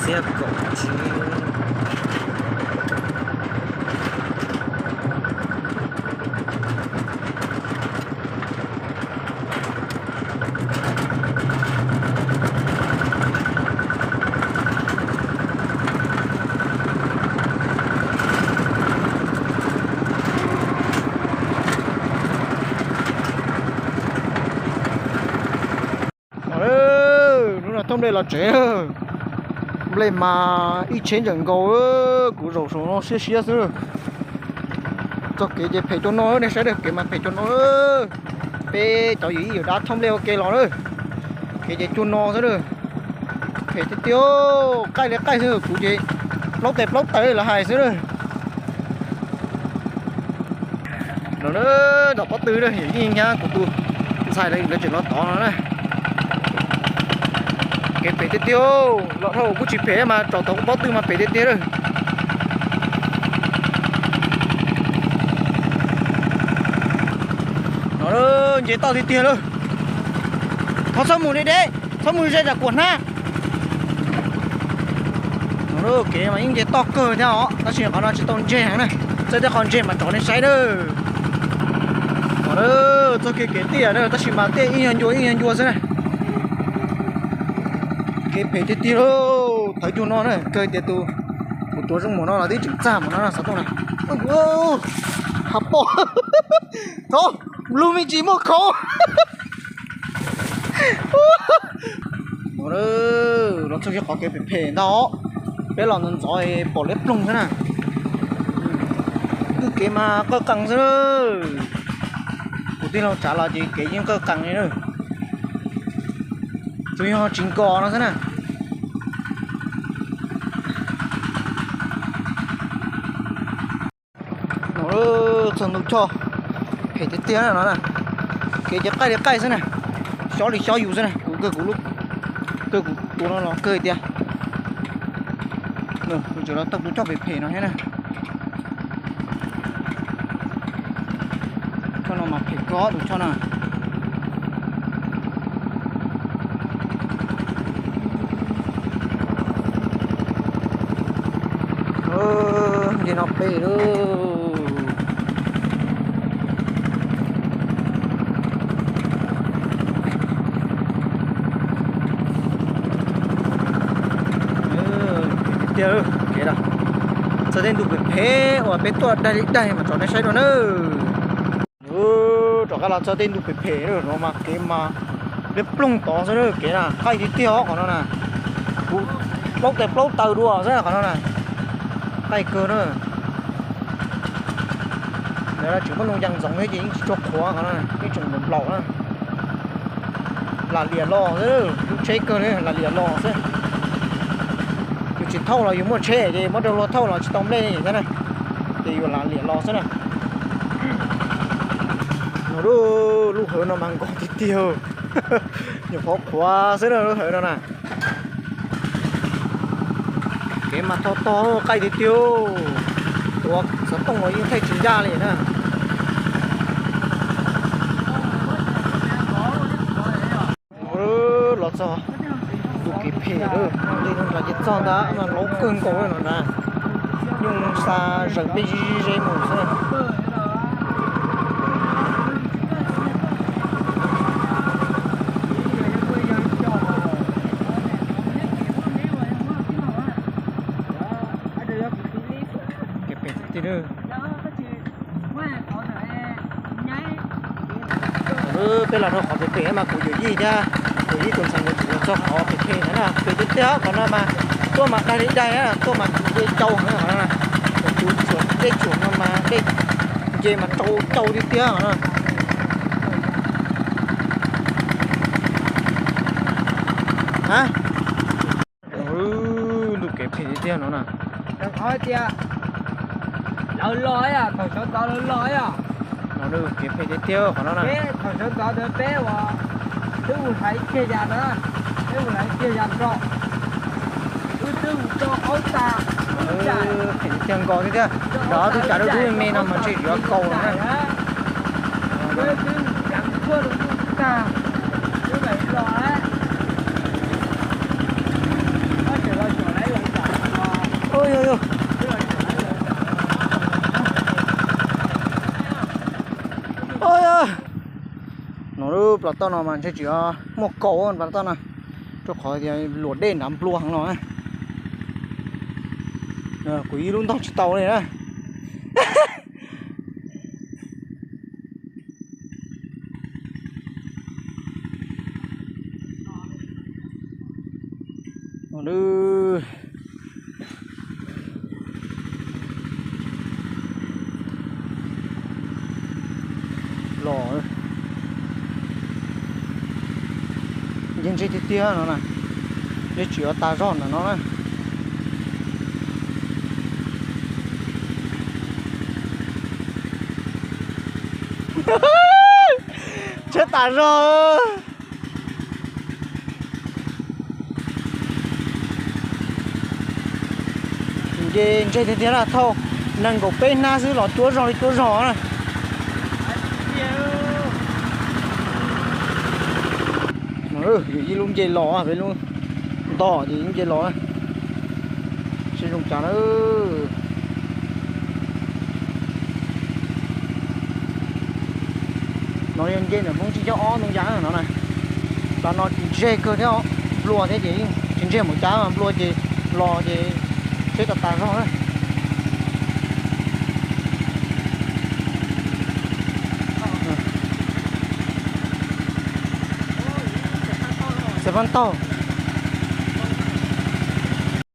Tiag kom tsis Hnub no thauj nplej los tsev, nplej mas ib tsheb ntawm nkaus, kuv zaum saum no siab siab xwb. Txoj kev ces phem cuag no, nej saib kev mas phem cuag no. Peb cov yawm yij yawm dab thauj nplej ua ke los na, kev ces cuag no xwb na. Phem tiag tiag, qaij li qaij xwb, kuv ces plaub tes plaub taw los hais xwb na. No na, tom pob tw na, yawm yij nyab kuv tus ntxhais lawv tseem los tod no na. Kev phem tiag tiag, los dhau kuj tsis phem mas tsom tau pob tw mas phem tiag tiag lawm. No, nce toj tiag tiag lawm. Thov txhob mus deb deb, txhob mus ze zam kuam hnab. Kev mas yeej nce toj kawg thiab os, tab sis qhov no tsis tau ntseg heev na, txawj tej qho ntseg mas rov nej saib na. Txoj kev kev tiaj na, tab sis mas tiaj ib nyuag ncua ib nyuag ncua xwb na. Kev phem tiag tiag lauj, thawv cuag no na, kawg tias tus, kuv tuav zoo mus no los twb tseem txaj mus no xov tooj na. Ha pom, thov, lub me ntsis muaj khauv. Los txog kiag qhov kev phem phem ntag, peb los ntxov ntxov pom liab ploog xwb na. Kwj kev mas qawj qees xwb. Kuv tij laug tsav los ces kev yeej qawj qees li na. Tsuas yog tsis nkos no xwb na. No, txog ntu choj, phem tiag tiag no na. Kev ces qaij li qaij xwb na, xyob li xyob yus xwb na, kuv kawg kuv lub, kawg kuv tus no los kawg tiag. Kuv tseem los taug tus choj phem phem no thiab na. Choj no mas phem kawg tus choj no. Nce no pem lauj. Tiag, kev txog tej ntu phem phem uas peb tuaj daig li daig mas tso nej saib dua na. Rov qab los txog tej ntu phem phem no mas kev mas liab ploog tod xwb na, kev na qaij tiag tiag qhov no na. Kuv plaub tes plaub taw dua xwb qhov no na. Qaij kawg na. Lawv tseem muab loo yaa ntxoov thiab ces yeej tsis tshua qhuav qhov no, yeej tseem nplaum nplaum na. Lam liam los xwb, lub tsheb kawg li lam liam los xwb. Yus tsis thauj los yus muaj tsheb ces muab rau luag thauj los tsis tau nplej li thiab na. Ces yus lam liam los xwb na. No, lub hawv no mas nkos tiag tiag, nyuam qhuav qhuav xwb na lub hawv no na. Kev mas tho tog qaij tiag tiag, tuav xov tooj los yeej thaij tsis ncaj li na. Los txog ntu kev phem lawm, nqis nrad ces txog ntag, mas laub kawg nkaus no na. Nyuj xa zaws peb ze ze mus xwb. Kev phem tiag tiag. Peb los rau qhov phem phem mas kuv yawm yij thiab, kuv yawm yij tus ntxhais nkawd tseem los txog qhov phem phem na, phem tiag tiag qhov no mas tuaj mas daig li daig, tuaj mas nce cau heev qhov no. Kuv tshuam dej tshuam no mas dej nce mas rau cau tiag tiag qhov no. Ntu kev phem tiag tiag no na. Qhov tias lawv los yom, thaum sawv ntxov lawv los yom. No kev phem tiag tiag qhov no na. Peb thaum sawv ntxov ntawd peb uas twb mus hlais kiag yas na, peb mus hlais kiag yas nrog, wb twb mus tso qaub tag. Phem tiag tiag nkos tiag tiag. Nrog ob tug cas dub dub me me no mas ntshe yuav kaus no na. Wb twb mus tag, wb mam los, tab sis los xyuas lawv los Toj no mas ntshe tsis muaj kaus toj no, rau qhov tias luam dej nrad nplua heev no. Kuv ib lub ntog tsis tau li na. Los, ntshe ntshe tiag tiag no na, ntshe tsis yuav tas zog ntawm no na. Tshiab tas zog. Nce ntseg tiag tiag na, thauj nees nkaum peb hnab xwb los cuab zog li cuab zog na. Yus ib lub nce los, peb lub ntog ces ib nce los. Seb zoo cas na. No yog nce ntawm Hmoob Tsib Caug Ob ntoo yas no na. Tam no tsis ntseg kawg thiab, nplua thiab ces tsis ntseg npaum cas, nplua ces los ces seb tas tas zog na. Xav fab taug.